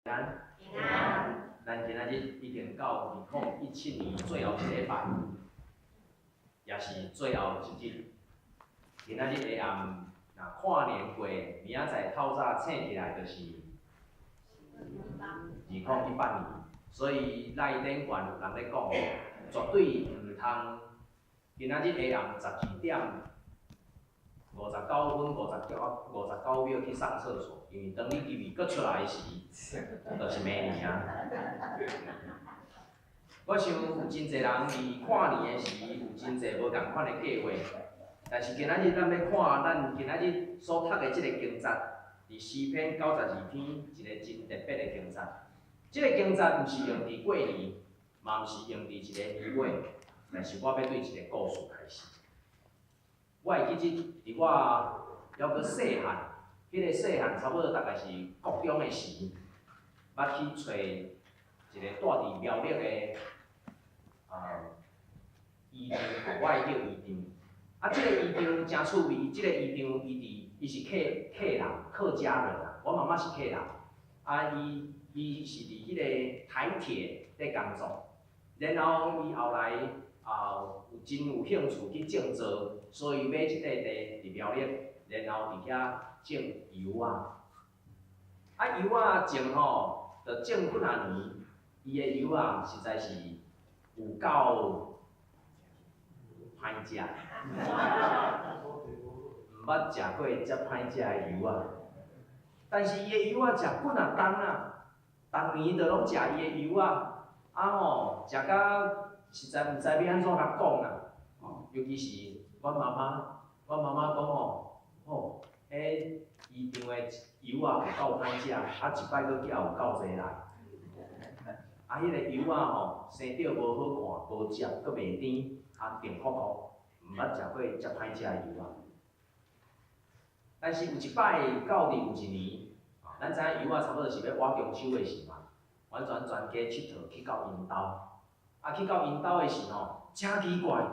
安。平安。咱今仔日已經到2017年最後一禮拜，也是最後一日。今仔日下暗，若跨年過，明仔載透早醒起來就是2018年。所以內頂懸有人咧講，絕對毋通今仔日下暗12點59分59秒去上廁所，因為當你入去閣出來時，就是明年啊。我想有真濟人佇跨年的時有真濟無仝款的計劃，但是今仔日咱欲看咱今仔日所讀的這個經節，佇詩篇92篇一個真特別的經節。這個經節毋是用佇過年，嘛毋是用佇一個年尾，但是我欲對一個故事開始。我會記得佇我猶閣細漢，彼個細漢差不多大概是國中的時，捌去揣一個蹛佇苗栗的姨丈，我的叫姨丈。啊，這個姨丈誠趣味，這個姨丈伊佇伊是客客人，客家人啊。我媽媽是客人，啊，伊伊是佇彼個台鐵咧工作，然後伊後來啊有真有興趣去種稻，所以買一塊地佇苗栗，然後佇遐種柚仔。啊，柚仔種吼，著種幾若年，伊的柚仔實在是有夠歹食，毋捌食過遮歹食的柚仔。但是伊的柚仔食幾若冬啊，逐年都攏食伊的柚仔，啊吼，食甲實在毋知欲按怎共講啦。吼，尤其是阮媽媽，阮媽媽講吼，吼，彼姨丈的柚仔有夠歹食，啊一擺閣寄有夠濟來。啊，彼個柚仔吼，生著無好看，無汁，閣袂甜，啊，甜福福，毋捌食過遮歹食的柚仔。但是有一擺到佇有一年，咱知影柚仔差不多是欲倚中秋的時嘛，完全全家𨑨迌去到𪜶兜，啊去到𪜶兜的時吼，誠奇怪，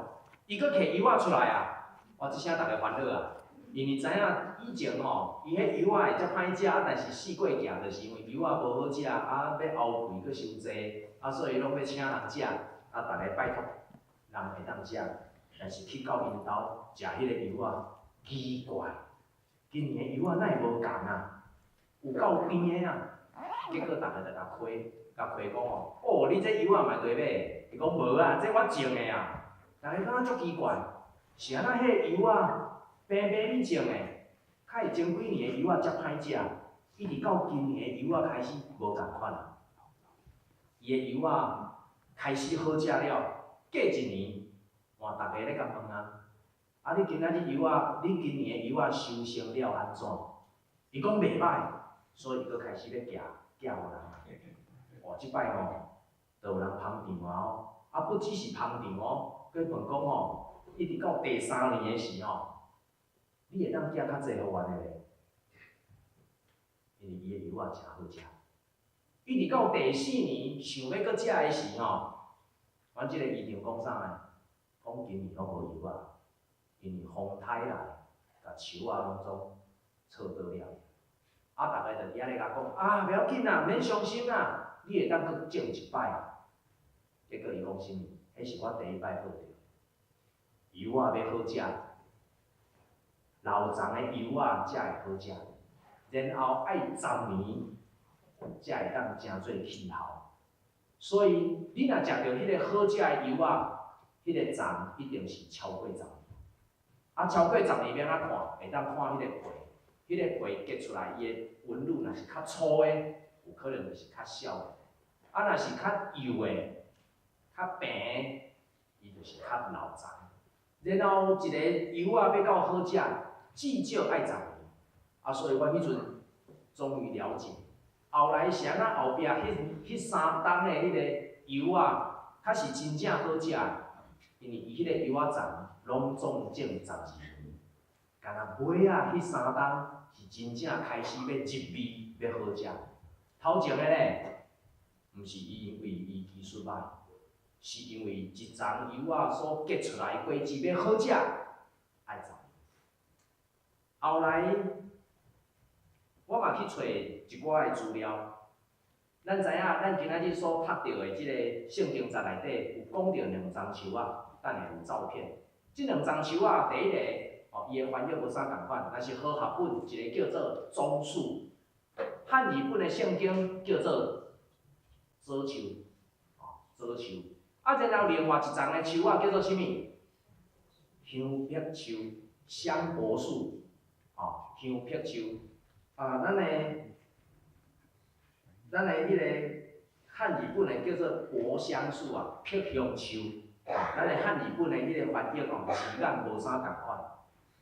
伊閣提柚仔出來啊！哇，這聲逐家煩惱啊！因為知影以前吼，伊彼柚仔會遮歹食，啊，但是四過行，就是因為柚仔無好食，啊，欲敖肥閣傷濟，啊，所以攏欲請人食，啊，逐家拜託人會當食，但是去到𪜶兜食彼個柚仔，奇怪，今年的柚仔哪會無仝啊？有夠甜的啊！結果逐家就共開，共開講吼，哦，你這柚仔嘛會買？伊講無啊，這我種的啊。逐家感覺足奇怪，是按怎彼个柚仔平平你種的，較會前幾年的柚仔遮歹食，一直到今年的柚仔開始無仝款啊。伊的柚仔開始好食了，過一年，換逐家咧共問啊，啊你今仔日柚仔，你今年的柚仔收成了按怎？伊講袂歹，所以伊閣開始欲寄寄予人。哇，這擺吼，就有人捧場啊哦，啊不只是捧場哦，閣問講吼，一直到第三年的時吼，你會當寄較濟予阮的咧？因為伊的柚仔誠好食。一直到第四年想欲閣食的時吼，阮這個姨丈講啥呢？講今年攏無柚仔，因為風颱來，共樹仔攏總挫倒了。啊，逐家就佇遐咧共講，啊，袂要緊啦，毋免傷心啦，你會當閣種一擺。結果伊講啥物？彼是我第一擺碰著，柚仔欲好食，老欉的柚仔才會好食，然後愛十年才會當成做氣候。所以你若食著彼個好食的柚仔，彼個欉一定是超過十年。啊，超過十年欲按怎看？會當看彼個皮，彼個皮結出來，伊的紋路若是較粗的，有可能就是較痟的；啊，若是較幼的、較平的，伊就是較老欉。然後一個柚仔欲到好食，至少愛十年。啊，所以我彼陣終於了解，後來是按怎後壁彼彼三冬的彼個柚仔，較是真正好食，因為伊彼個柚仔欉攏總種12年，干焦尾仔彼三冬是真正開始欲入味，欲好食。頭前的咧，毋是因為伊技術歹，是因為一欉柚仔所結出來果子欲好食，愛十年。後來，我嘛去揣一寡的資料，咱今仔日所讀著的這个聖經節內底有講著兩欉樹仔，等下有照片。這兩欉樹仔，第一个，哦，伊的翻譯無啥仝款，但是和合本一个叫做棕樹，漢語本的聖經叫做棗樹，哦，棗樹。啊，然後另外一叢的樹仔叫做啥物？香柏樹、香柏樹，哦，香柏樹。啊，咱的彼个漢語本的叫做柏香樹啊，柏香樹。咱的漢語本的彼个翻譯哦，字眼無啥仝款。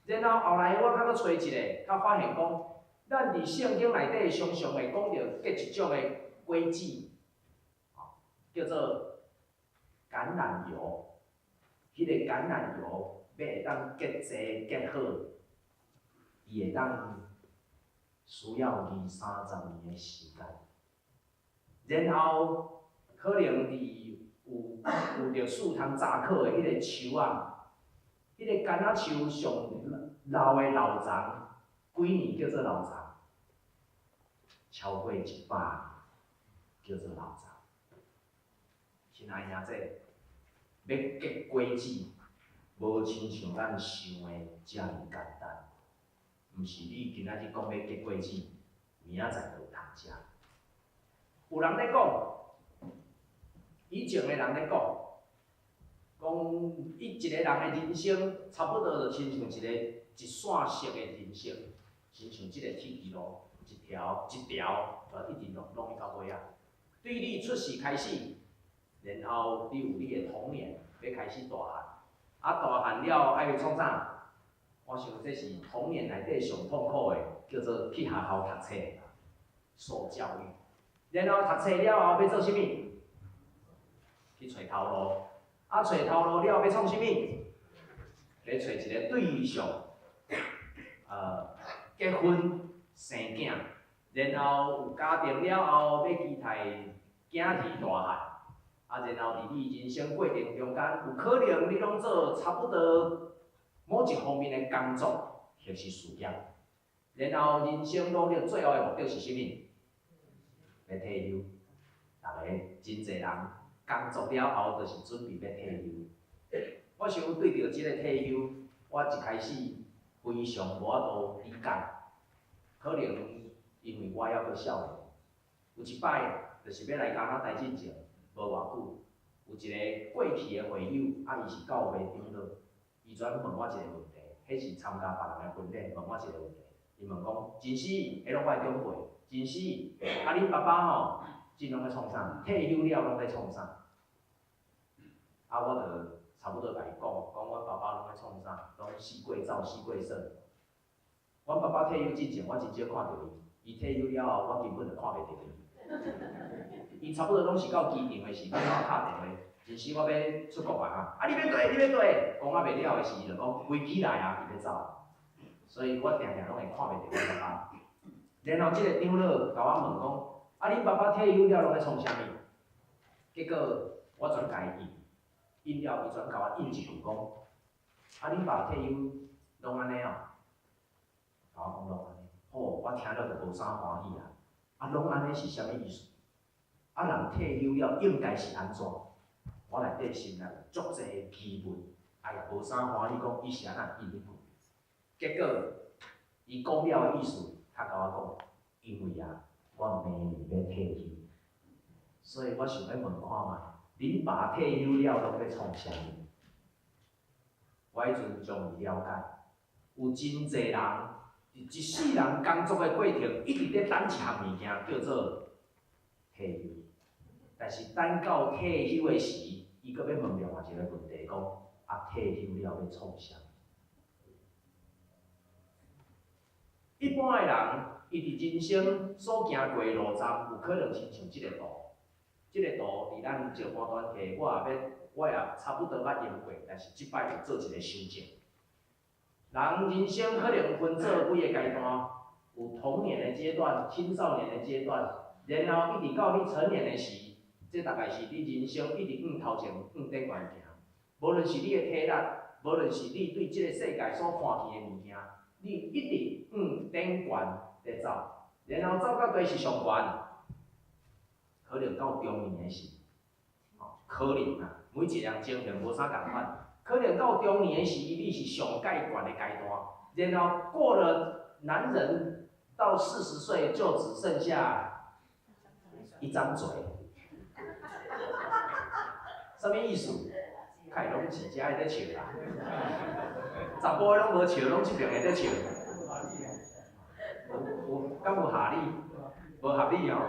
然後後來我較閣揣一个，較發現講，咱佇聖經內底常常會講著結一種的果子，叫做橄欖油。彼个橄欖油欲會當結濟結好，伊會當需要二三十年的時間。然後可能佇有著樹通扎烤的彼个樹仔，彼个橄欖樹上老的老欉，幾年叫做老欉？超過100年叫做老欉。親愛兄弟，欲結果子，無親像咱想的遮爾簡單。毋是你今仔日講欲結果子，明仔載就有通食。有人咧講，以前的人咧講，講伊一個人的人生，差不多就親像一個一線式的人生，親像這個鐵支路，一條一條，就一直弄弄去到尾仔。對你出世開始，然後你有你的童年，欲開始大漢，啊大漢了愛欲創啥？我想這是童年內底上痛苦的，叫做去學校讀冊，受教育。然後讀冊了後欲做啥物？去揣頭路。啊，揣頭路了欲創啥物？欲揣一个對象，結婚生囝，然後有家庭了後，欲期待囝兒大漢。啊，然後佇你人生過程中間，有可能你攏做差不多某一方面的工作，或是事業。然後人生努力最後的目的是啥物？欲退休。逐个真濟人工作了後，就是準備欲退休。我想對著這个退休，我一開始非常無法度理解，可能因為我猶閣少年。有一擺，就是欲來加拿大進前，無偌久，有一個過去的會友，啊，伊是教會長老，伊轉問我一個問題，彼是參加別人的婚禮，問我一個問題，伊問講：真死，彼攏我的長輩，真死，啊，恁爸爸吼，這攏咧創啥？退休了攏咧創啥？啊，我就差不多共伊講，講阮爸爸攏咧創啥？攏四界走，四界耍。阮爸爸退休之前，我真少看著伊，伊退休了後，我根本就看袂著伊。伊差不多攏是到機場的時，佮我敲電話，一時我欲出國啊，啊你欲綴，你欲綴，講啊袂了的時，伊就講飛機來啊，伊欲走。所以我定定攏會看袂著阮爸爸。然後這个長老共我問講，啊恁爸爸退休了攏咧創啥物？結果我轉共伊應，應了伊轉共我應一句講，啊恁爸退休攏按呢哦？共我講攏按呢，吼，我聽了就無啥歡喜啊。啊，攏按呢是啥物意思？啊，人退休了應該是按怎？我內底心內有足濟疑問，啊也無啥歡喜，講伊是按怎應彼句。結果，伊講了的意思，較共我講，因為啊，我明年欲退休，所以我想欲問看覓，恁爸退休了攏欲創啥物？我彼陣終於了解，有真濟人佇一世人工作的過程，一直咧等一項物件，叫做退休。但是等到退休的時，伊閣欲問另外一個問題，講啊退休了欲創啥？一般的人，伊佇人生所行過的路站，有可能親像這个圖。這个圖佇咱石盤團體，我也差不多捌用過，但是這擺有做一个修正。人人生可能分做幾个階段，有童年的階段、青少年的階段，然後一直到你成年的時，這大概是你人生一直向頭前向頂懸行。無論是你的體力，無論是你對這个世界所看見的物件，你一直向頂懸咧走，然後走到佗是上懸，可可能到中年的時，吼，可能啊，每一個人情形無啥仝款，可能到中年的時，你是上蓋懸的階段，然後過了男人到40歲就只剩下一張嘴，啥物意思？較會攏是遮的咧笑啦，查埔的攏無笑，攏這爿的咧笑。有有，敢有合理？無合理吼。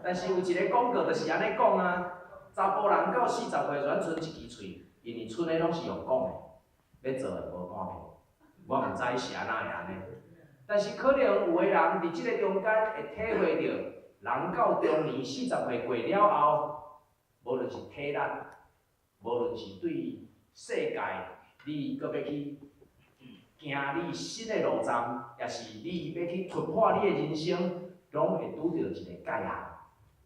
但是有一个廣告就是按呢講啊，查埔人到40歲就賰一支喙，因為賰的攏是用講的，欲做的無半片。我毋知是按怎會按呢，但是可能有的人佇這个中間會體會著，人到中年四十歲過了後，無論是體力，無論是對世界，你閣欲去行你新的路站，抑是你欲去突破你的人生，攏會拄著一個界限。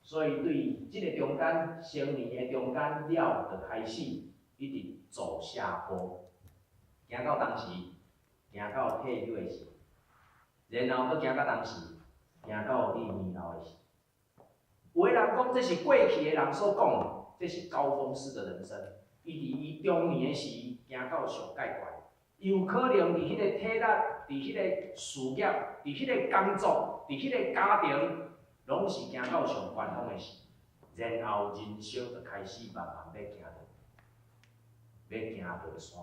所以對這个中間，成年的中間了，就開始一直走下坡，行到當時，行到退休的時，然後閣行到當時，行到你年老的時。有的人講這是過去的人所講的，這是高峰式的人生。伊佇伊中年的時，行到上蓋懸，伊有可能佇彼個體力、佇彼個事業、佇彼個工作、佇彼個家庭，攏是行到上懸峰的時，然後人生就開始慢慢欲行落，欲行落山。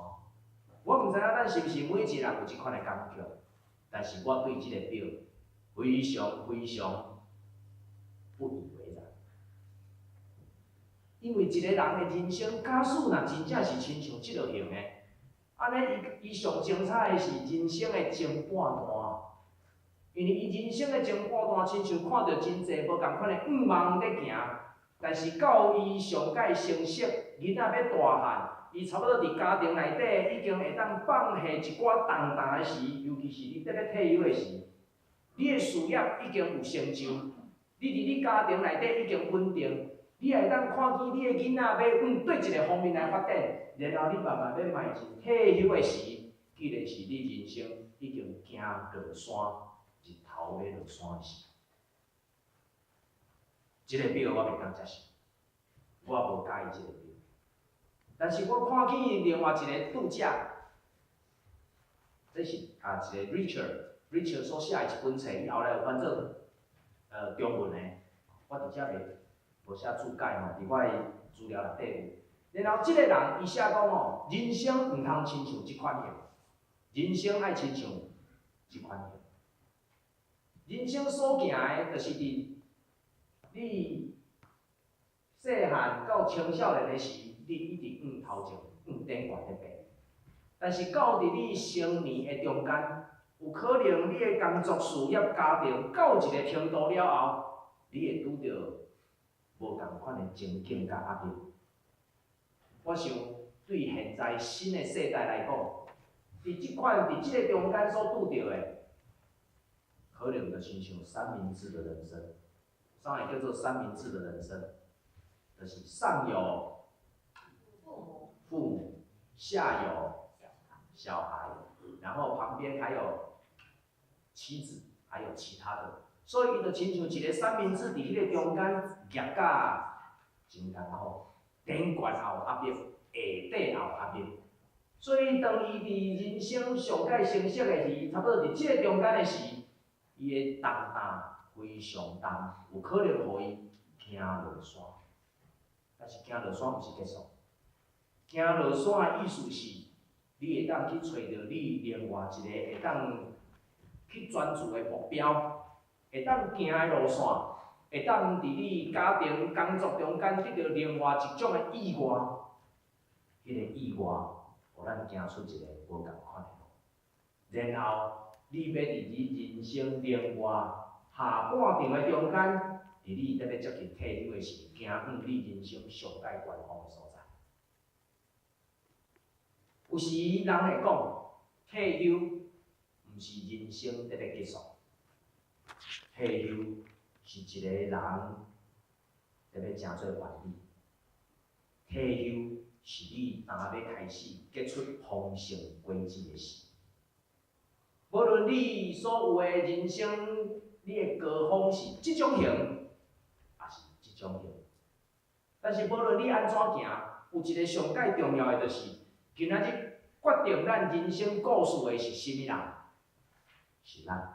我毋知影咱是毋是每一個人有這款的感覺，但是我對這個表非常非常不以為然。因為一個人的人生，假使若真正是親像這落型的，按呢伊上精彩的是人生的前半段，因為伊人生的前半段，親像看著真濟無仝款的願望咧行，但是到伊上蓋成熟，囡仔欲大漢，伊差不多佇家庭內底已經會當放下一寡重擔的時，尤其是你欲退休的時，你的事業已經有成就，你佇你家庭內底已經穩定，你也會當看見你的囡仔欲往佗一个方面來發展，然後你慢慢欲邁進退休的時，既然是你人生已經行落山，日頭欲落山的時，這个表我袂當接受，我無佮意這个表。但是我看見另外一个作者，這是啊一个 Richard，Richard 所寫的一本冊，伊後來有翻做中文的，我佇遮袂無寫注解吼，佇我的資料內底有。然後這个人伊寫講吼，人生毋通親像這款型，人生愛親像這款型。人生所行的，就是佇你細漢到青少年的時，你一直往頭前、往頂懸咧爬。但是到佇你成年的中間，有可能你的工作、事業、家庭到一个程度了後，你會拄著無仝款的情景佮壓力。我想對現在新的世代來講，佇這款佇這个中間所拄著的，可能就親像三明治的人生。啥會叫做三明治的人生？就是上有父母，下有小孩，然後旁邊還有妻子，還有其他的，所以伊就親像一個三明治佇彼個中間夾甲真艱苦，頂懸也有壓力，下底也有壓力。所以當伊佇人生上蓋成熟的時，差不多佇這個中間的時，伊的重擔非常重，有可能予伊行落山。但是行落山毋是結束，行落山的意思是，你會當去揣著你另外一個會當去專注的目標，會當行的路線，會當佇你家庭工作中間得著另外一種的意外，彼個意外，予咱行出一個無仝款的路。然後，你欲佇你人生另外下半場的中間，佇你欲接近退休的時，行往你人生上蓋懸峰的所在。有時人會講，退休毋是人生欲結束，退休是一個人欲成做完美。退休是你今欲開始結出豐盛果子的時。無論你所有的人生，你的高峰是這種型，抑是這種型。但是無論你按怎行，有一个上蓋重要的就是，今仔日決定咱人生故事的是啥物人？是咱。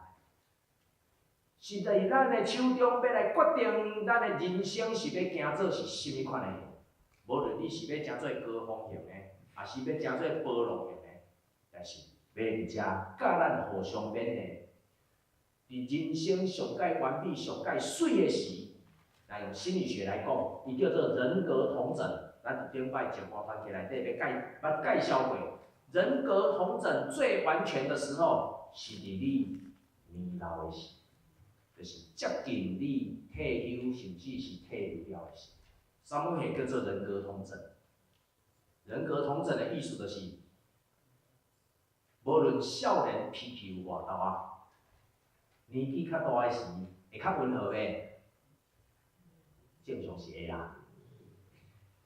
是佇咱的手中，欲來決定咱的人生是欲行做是啥物款的型。無論你是欲成做高峰型的，抑是欲成做波浪型的，但是欲佇遮佮咱互相勉勵。佇人生上蓋完美、上蓋媠的時，來用心理學來講，伊叫做人格統整。咱佇頂擺靜觀團體內底欲介捌介紹過，人格統整最完全的時候，是佇你年老的時，就是接近你退休，甚至是退休了的時。啥物貨叫做人格統整？人格統整的意思就是，無論少年脾氣有偌大，年紀較大的時，會較溫和袂？正常是會啦。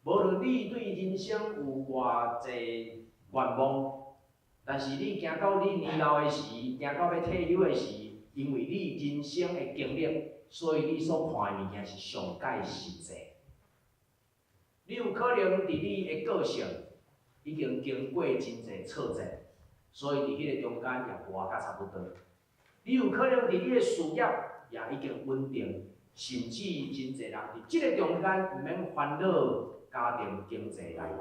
無論你對人生有偌濟願望，但是你行到你年老的時，行到欲退休的時，因為你人生的經歷，所以你所看的物件是上蓋實際。你有可能佇你的個性已經經過真濟挫折，所以佇彼個中間也活甲差不多。你有可能佇你的事業也已經穩定，甚至真濟人佇這个中間毋免煩惱家庭經濟來源。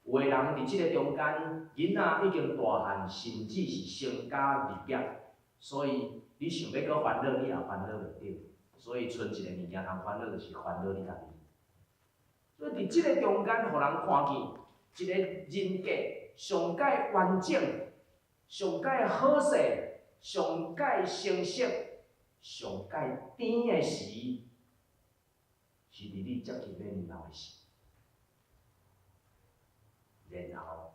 有的人佇這个中間，囡仔已經大漢，甚至是成家立業，所以你想欲閣煩惱，你也煩惱袂著。所以賰一个物件通煩惱，就是煩惱你家己。所以佇這个中間，予人看見一个人格上蓋完整、上蓋好勢、上蓋成熟、上蓋甜的時，是佇你接近欲年老的時。然後，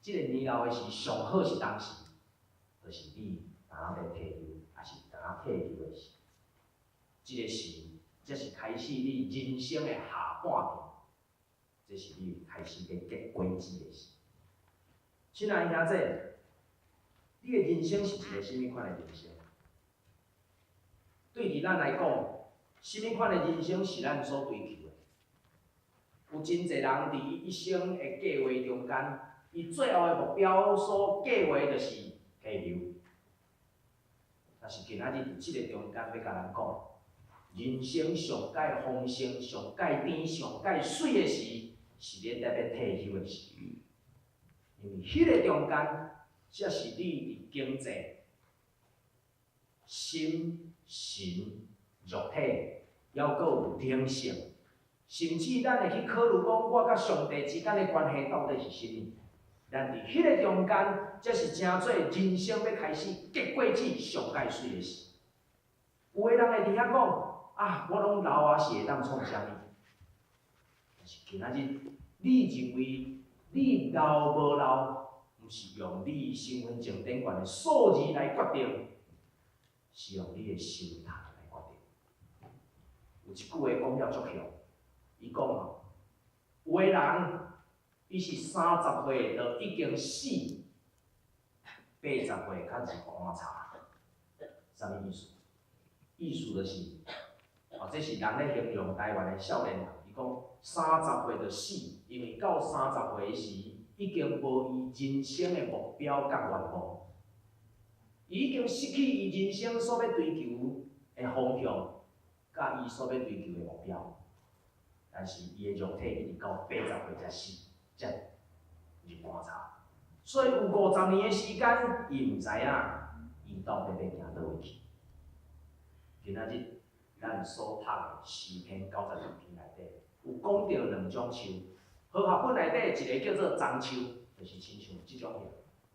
這个年老的時上好是當時，就是你敢欲退休，抑是敢退休的時。這个時，才是開始你人生的下半段，這是你開始欲結果子的時。親愛的兄弟，你的人生是一个啥物款的人生？對佇咱來講，啥物款的人生是咱所追求的？有真濟人佇伊一生的計畫中間，伊最後的目標所計畫就是退休。但是今仔日佇這个中間，欲共咱講，人生上蓋豐盛、上蓋甜、上蓋媠的時，是你得欲退休的時。因為彼个中間，才是你佇經濟、心、神、肉體，猶閣有靈性，甚至咱會去考慮講，我佮上帝之間的關係到底是啥物？咱佇彼个中間，才是成做人生欲開始結果子上蓋媠的時。有的人會佇遐講，啊，我攏老啊，是會當創啥物？但是今仔日，你認為你老無老，毋是用你身份證頂懸的數字來決定，是用你的心態來決定。有一句話講了足響，伊講啊，有的人伊是30歲就已經死，80歲較入棺材，啥物意思？意思就是，哦，這是人咧形容台灣的少年人。伊講三十歲就死，因為到三十歲時，已經無伊人生的目標佮願望，伊已經失去伊人生所欲追求的方向，佮伊所欲追求的目標。但是伊的肉體一直到80歲才死，才入棺材。所以有50年的時間，伊毋知影伊到底欲行佗位去。今仔日咱所讀的詩篇92篇內底，有講著兩種樹。和合本內底一個叫做樟樹，就是親像這種型，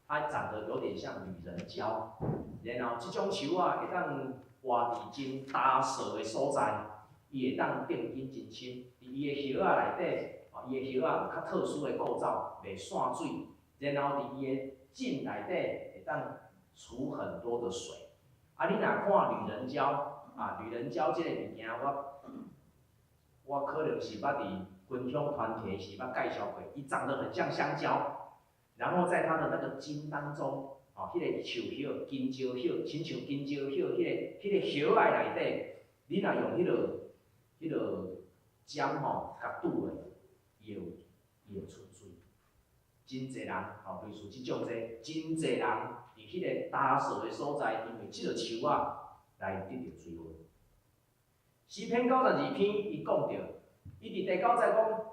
它長得有點像女人蕉。然後這種樹仔會當活佇真乾燥的所在，伊會當定根真深。佇伊的葉仔內底，哦，伊的葉仔有較特殊的構造，袂散水。然後佇伊的莖內底會當儲很多的水。啊，你若看女人蕉，啊，女人蕉這個物件，我可能是捌佇分享團體時捌介紹過，伊長得很像香蕉，然後在它的那個莖當中，哦，彼个樹葉、香蕉葉，親像香蕉葉，彼个葉仔內底，你若用彼个針吼共拄落，伊會出水。真濟人吼，類似這種這，真濟人佇彼个焦燥的所在，因為這个樹仔來得著水分。詩篇92篇，伊講著，伊佇第九節講：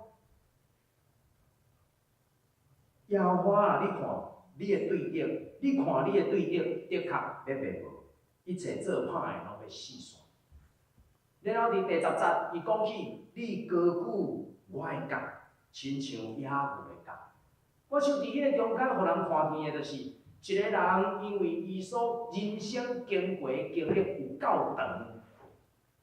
耶和華啊，你看你的對敵，你看你的對敵，的確欲滅無，一切做歹的攏欲死煞。然後佇第10節，伊講起你高舉我的角，親像野牛的角。我想佇彼个中間，予人看見的，就是一个人因為伊所人生經過的經歷有夠長，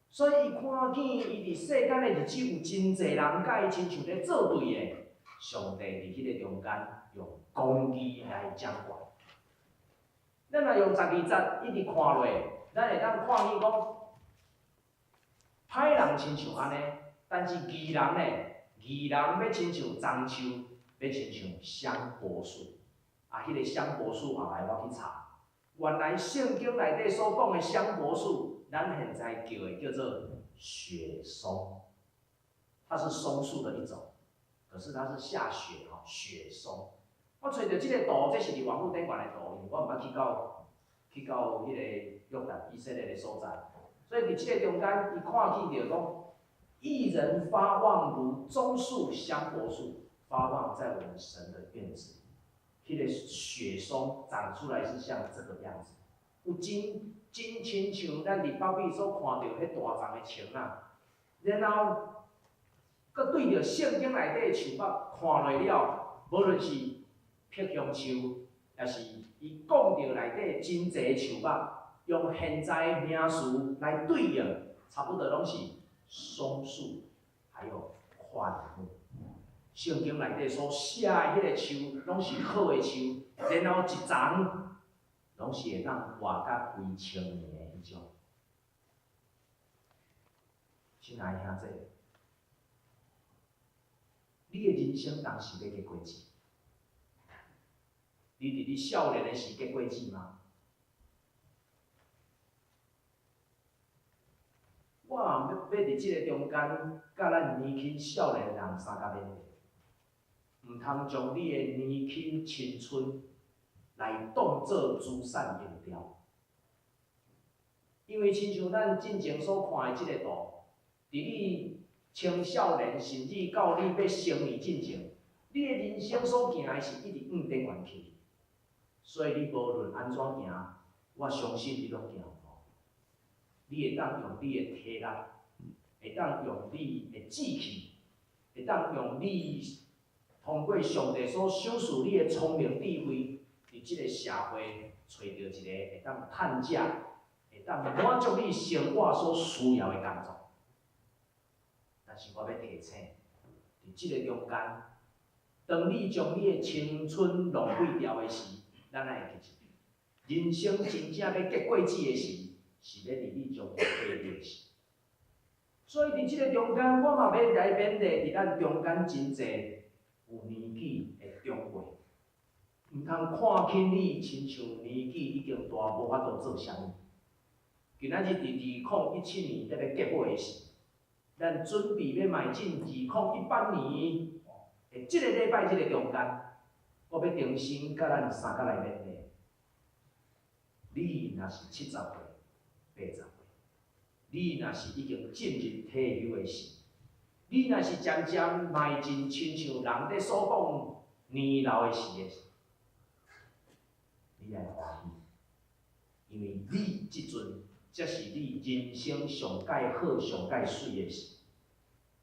所以伊看見伊佇世間的日子有真濟人佮伊親像咧做對的，上帝佇彼個中間用公義來掌管。咱若用12節一直看落，咱會當看見講，歹人親像按呢，但是義人呢，義人欲親像樟樹，欲親像香柏樹。啊，彼個香柏樹後來我去查，原來聖經內底所講的香柏樹，咱現在叫的叫做雪松，它是松樹的一種，可是它是下雪吼，雪松。我揣著這个圖，這是佇網路頂懸的圖，因為我毋捌去到彼個約旦以色列的所在，所以佇這个中間，伊看見著講，義人發旺如棕樹、香柏樹，發旺在我們神的院子。彼个雪松長出來是像這個樣子，有真真親像咱佇北美所看著彼大叢的樹仔，然後，閣對著聖經內底的樹木看落了，無論是柏香樹，抑是伊講著內底真濟樹木，用現在名詞來對應，差不多攏是松樹，還有檜木。聖經內底所寫的彼个樹，攏是好的樹，然後一叢，攏是會當活甲幾千年的彼種。親愛兄弟，你的人生當時欲結果子？你佇你少年的時結果子嗎？我欲欲佇這个中間，佮咱年輕少年人相共勉勵，毋通將你的年輕青春來當做資產用掉。因為親像咱進前所看的這个圖，佇你青少年，甚至到你欲成年進前，你的人生所行的是一直向頂懸去。所以你無論按怎行，我相信你攏行有路。你會當用你的體力，會當用你的志氣，會當用你通過上帝所賞賜你的聰明智慧，佇這个社會揣著一個會當趁食、會當滿足你生活所需要的工作。但是我欲提醒，佇這个中間，當你將你的青春浪費掉的時，咱愛會記一，人生真正欲結果子的時，是欲佇你將退的時。所以佇這个中間，我嘛欲來勉勵佇咱中間真濟有年紀的長輩，毋通看輕你，親像年紀已經大，無法度做啥物。今仔日佇2017年咧欲結尾的時，咱準備欲邁進2018年的這个禮拜這个中間，我欲重新佮咱三角來勉勵。你若是70歲、80歲，你若是已經進入退休的時，你若是漸漸邁進親像人咧所講年老的時的時，你愛歡喜，因為你這陣才是你人生上蓋好、上蓋媠的時。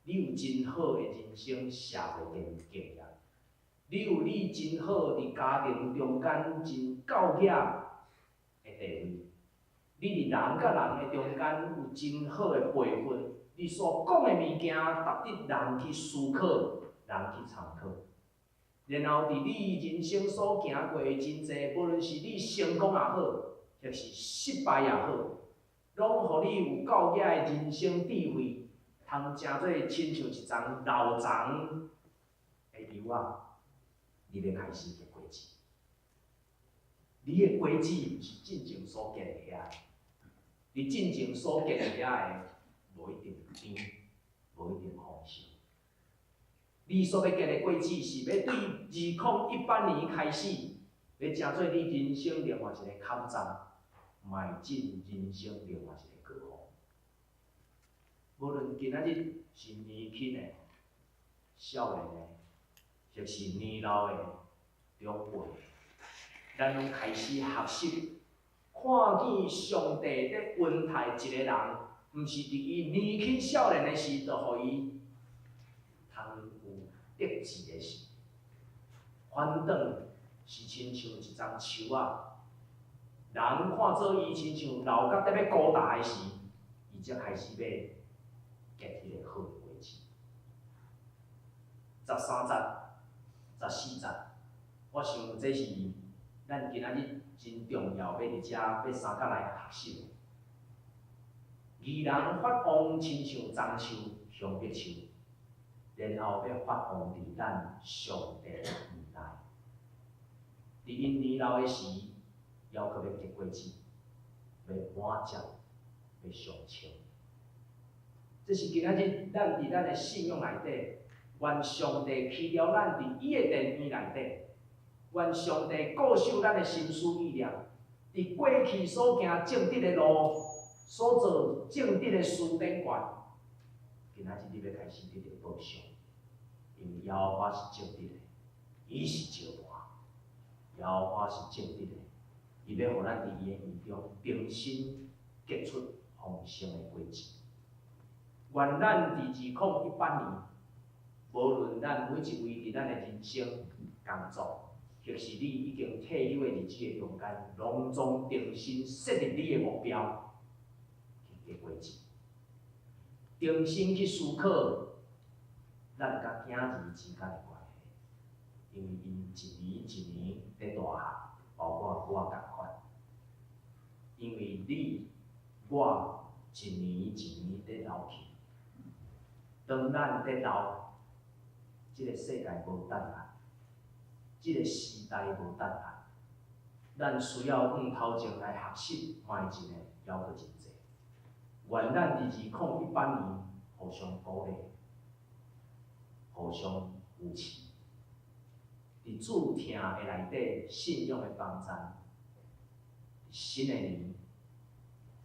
你有真好的人生社會經驗，你有你真好佇家庭中間真教養的地位，你佇人佮人的中間有真好的輩分，你所講的物件，值得人去思考、人去參考。然後佇你人生所行過的真濟，無論是你成功也好，抑是失敗也好，攏予你有夠額的人生智慧，通成做親像一叢老叢的柚仔，你欲開始結果子。你的果子毋是進前所結的遐个，你進前所結的遐个，無一定甜，無一定豐盛。你所欲結的果子是欲對2018年開始，欲成做你人生另外一个坎站，邁進人生另外一个高峰。無論今仔日是年輕的、少年的，抑是年老的、長輩的，咱攏開始學習，看見上帝佇恩待一个人，毋是佇伊年輕少年的時，就予伊通有得志的時，反轉是親像一叢樹仔，人看做伊親像老甲得欲孤大的時，伊才開始欲結彼個好的果子。13節、14節，我想這是咱今仔日真重要，欲佇遮欲相佮來學習的。義人發旺，親像樟樹、香柏樹，然後欲發旺佇咱上帝的園內。佇𪜶年老的時，猶閣欲結果子，欲滿接，欲常青。這是今仔日咱佇咱的信仰內底，願上帝起了咱佇伊的殿院內底，願上帝固守咱的心思意念，佇過去所行正直的路，所做正直的事頂懸，今仔日你欲開始得著報償，因為耶和華是正直的，伊是石盤，耶和華是正直的，伊欲予咱佇伊的園中重新結出豐盛的果子。願咱佇2018年，無論咱每一位佇咱的人生工作，或是你已經退休的日子的中間，攏總重新設立你的目標，去結果子，重新去思考咱佮囝兒之間的關係，因為𪜶一年一年佇大漢，包括我仝款，因為你我一年一年佇老去，當咱佇老，這个世界無等咱，這个時代無等咱，咱需要向頭前來學習邁進的，猶閣真濟。願咱佇2018年互相鼓勵，互相扶持，佇主疼的內底，信仰的幫贊，新的年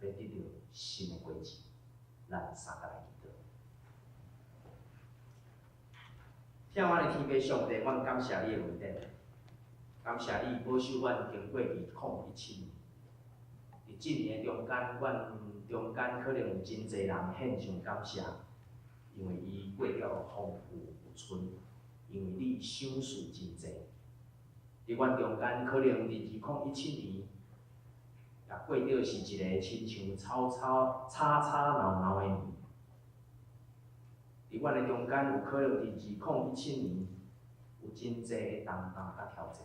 欲得著新的果子，咱相佮來祈禱。疼阮的天父上帝，阮感謝你的恩典，感謝你保守阮經過2017年。佇這年的中間，阮中間可能有真濟人獻上感謝，因為伊過了豐富有剩，因為你賞賜真濟。佇阮中間可能佇2017年，也過著是一個親像吵吵吵吵鬧鬧的年。佇阮的中間，有可能佇2017年有真濟的擔當佮挑戰，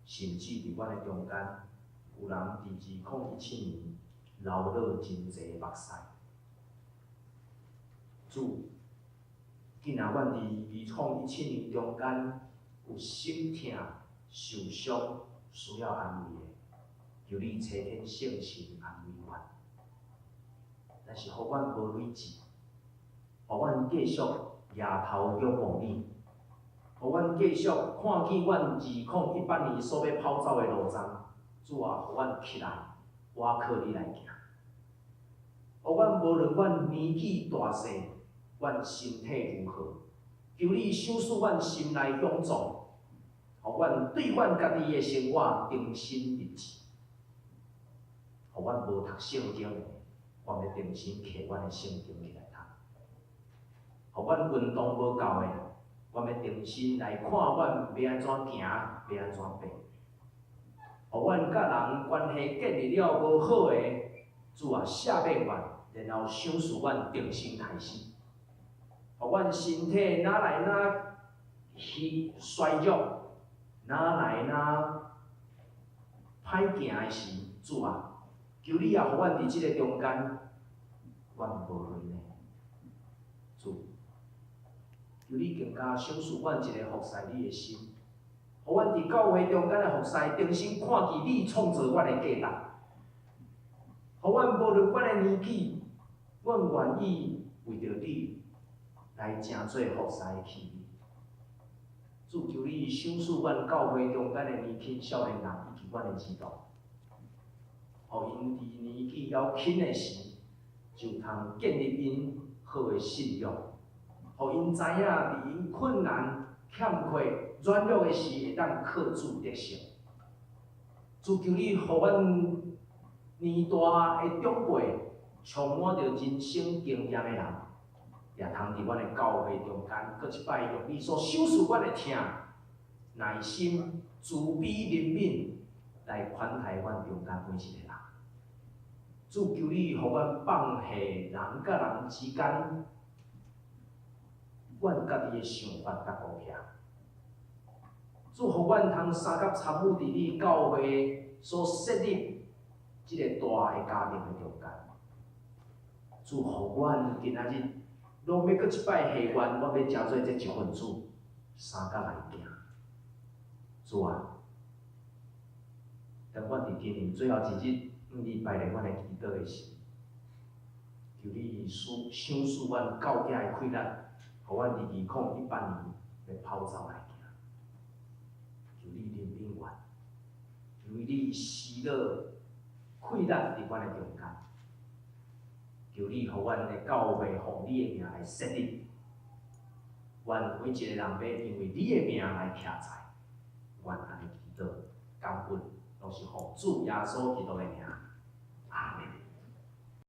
甚至佇阮的中間，有人佇2017年流落真濟目屎。主，既然阮佇2017年中間有心疼、受傷、需要安慰的，求你差遣聖神安慰阮。但是，予阮無累志，予阮繼續抬頭仰望你，予阮繼續看見阮2018年所欲跑走的路程。主啊，予阮起來，倚靠你來行。予阮無論阮年紀大細，阮身體如何，求你賞賜阮心內勇壯，予阮對阮家己的生活重新立志。予阮無讀聖經的，我欲重新摕阮的聖經起來讀。予阮運動無夠的，我欲重新來看阮欲按怎行，欲按怎爬。予阮佮人關係建立了無好的，主啊，赦免阮，然後賞賜阮重新開始。予阮身體哪來哪去衰弱，哪來哪歹行的時，主啊，求你也予阮佇這个中間，阮無累呢。主，求你更加賞賜阮一个服侍你的心，予阮佇教會中間的服侍，重新看見你創造阮的價值。予阮無論阮的年紀，阮願意為著你來來成做服侍的器皿。主，求你賞賜阮教會中間的年輕少年人以及阮的兒童，予𪜶佇年紀猶輕的時，就通建立𪜶好的信仰，予𪜶知影佇𪜶困難、欠缺、軟弱的時，會當靠主得勝。主，求你予阮年大的長輩，充滿著人生經驗的人，也通佇阮的教會中間，閣一擺用你所賞賜阮的疼、耐心、慈悲、憐憫，來寬待阮中間每一个人。主，求你予阮放下人佮人之間，阮家己的想法佮股票。主，予阮通相佮參與佇你教會所設立這個大的家庭的中間。主，予阮今仔日攏欲閣一擺下願，我欲成做這一份子，相佮來行。主啊，當阮佇今年最後一日，向你拜禮阮的祈禱的時，求你賜賞賜阮教囝的氣力，予阮佇2018年欲跑走來行。求你憐憫阮，求你施予氣力佇阮的中間。求你予阮的教會奉你的名來設立，願每一个人欲因為你的名來徛在，願按呢祈禱，感恩，攏是奉主耶穌基督的名，阿門。